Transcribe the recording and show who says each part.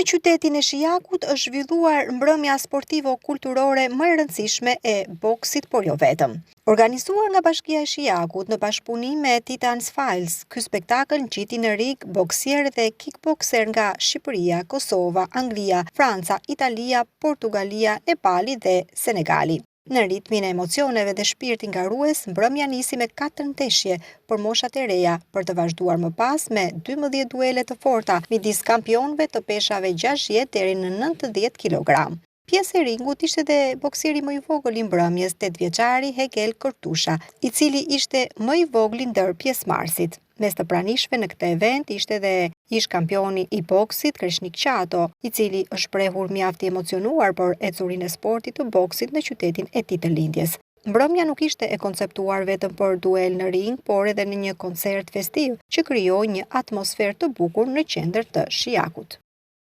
Speaker 1: Në qytetin e Shijakut është zhvilluar mbrëmja sportivo-kulturore më e rëndësishme e boksit, por jo vetëm. Organizuar nga Bashkia e Shijakut në bashkëpunim me Titans Files, ky spektakël ngjiti në ring boksierë dhe kickbokser nga Shqipëria, Kosova, Anglia, Franca, Italia, Portugalia, Nepali dhe Senegali. Në ritmin e emocioneve dhe shpirtin garues, mbrëmja nisi me katër ndeshje për moshat e reja, për të vazhduar më pas me 12 duele të forta midis kampionëve të peshave 60 deri në 90 kilogram. Pjesë e ringut ishte dhe boksieri më i vogël i mbrëmjes, 8 vjeçari Hegel Kërtusha, i cili ishte më i vogli ndër pjesëmarrësit. Mes të pranishmëve në këtë event ishte dhe ish kampioni i boksit Kreshnik Qato, i cili është shprehur mjaft i emocionuar për ecurinë e sportit të boksit në qytetin e tij të lindjes. Mbrëmja nuk ishte e konceptuar vetëm për duel në ring, por edhe në një koncert festiv që krijoi një atmosferë të bukur në qendër të Shijakut.